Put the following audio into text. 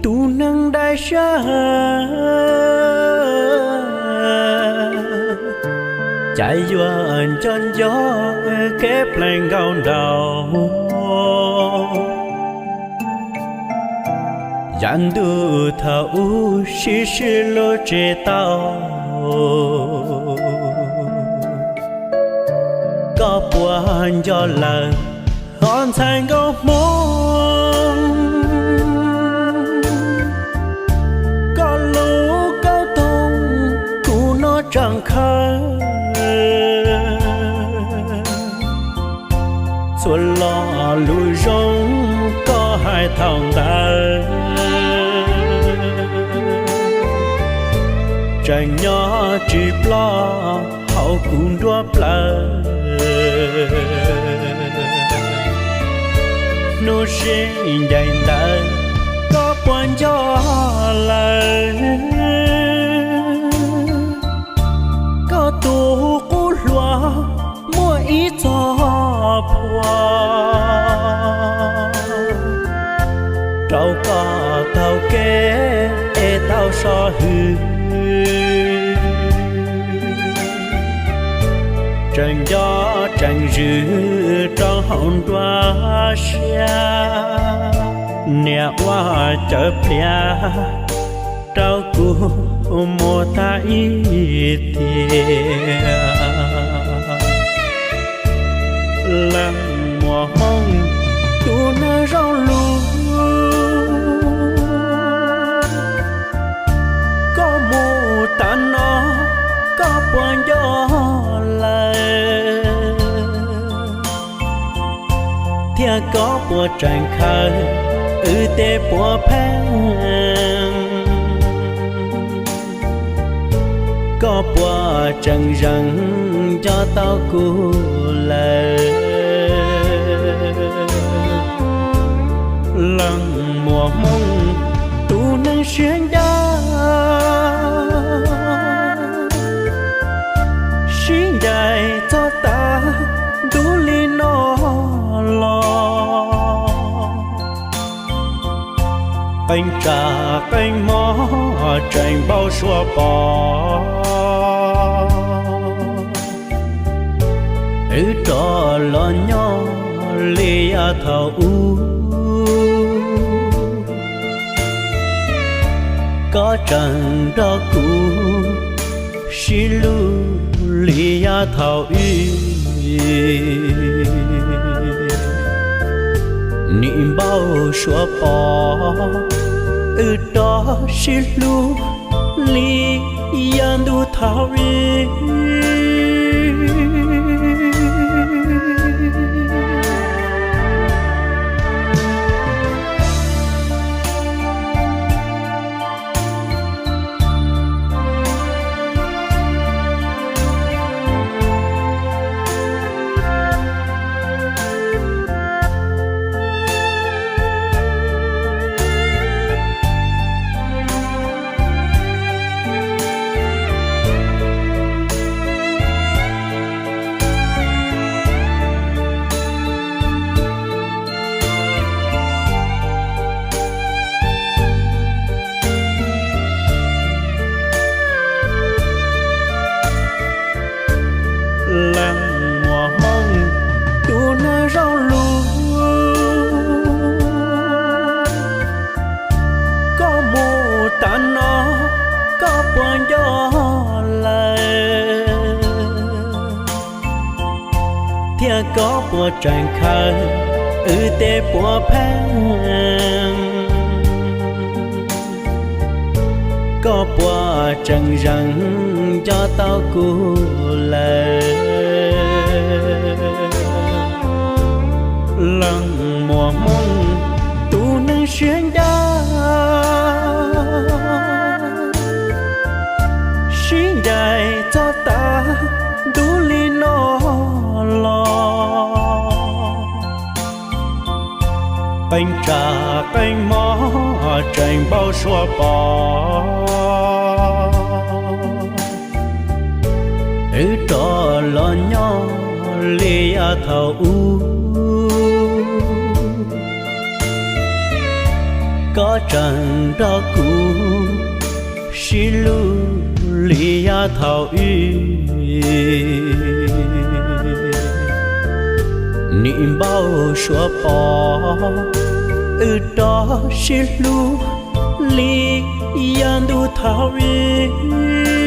Tus neeg dai siab, cas yuav nco nco kev plees nkaus nraud. Yav ntuj thaum ub sib sib hlub tsis tau, koj puas nco lawm ho ntxhais nkauj hmoob? Koj lub kaub toog kuv noj tseem khawb, txhua lo lus zoo koj hais thaum ntawd tseem nyob tsis ploj hauv kuv nruab plawv. Hnub sib ncaim ntawd koj puas nco lawm? Koj tus qub hluas muaj ib txoj phuam rau koj taug kev es tau so hwm, tseem nco tseem zwm rau hauv nruab siab. Niam ua cawv pliav rau kuv mus tag ib tiam. Leej muam Hmoob tus neeg zoo lus, koj mus tas no koj puas nco lawm? Thiab koj puas tseem khaws wb tej puav pheej? Koj puas tseem zeem nco tau kuv lawm? Leej muam Hmoob tus neeg siab ncaj, sib ncaim txog tav ntuj li no los, qee tsa qee hmo tseem npau suav pom. Wb rov los nyob li yav thaum ub, koj tseem nrog kuv sib hlub li yav thaum ub. Nim npau suav pom wb rov sib hlub li yav ntuj thaum ub. Leej muam Hmoob tus neeg zoo lus, koj mus tas no koj puas nco lawm? Thiab koj puas tseem khaws wb tej puav pheej? Koj puas tseem zeem nco tau kuv lawm? Leej muam Hmoob tus neeg siab ncaj, sib ncaim txog tav ntuj li no los, qee tsa qee hmo tseem npau suav pom. Wb rov los nyob li yav thaum ub, Koj tseem nrog kuv sib hlub li yav thaum ub. Nim npau suav pom wb rov sib hlub li yav ntuj thaum ub.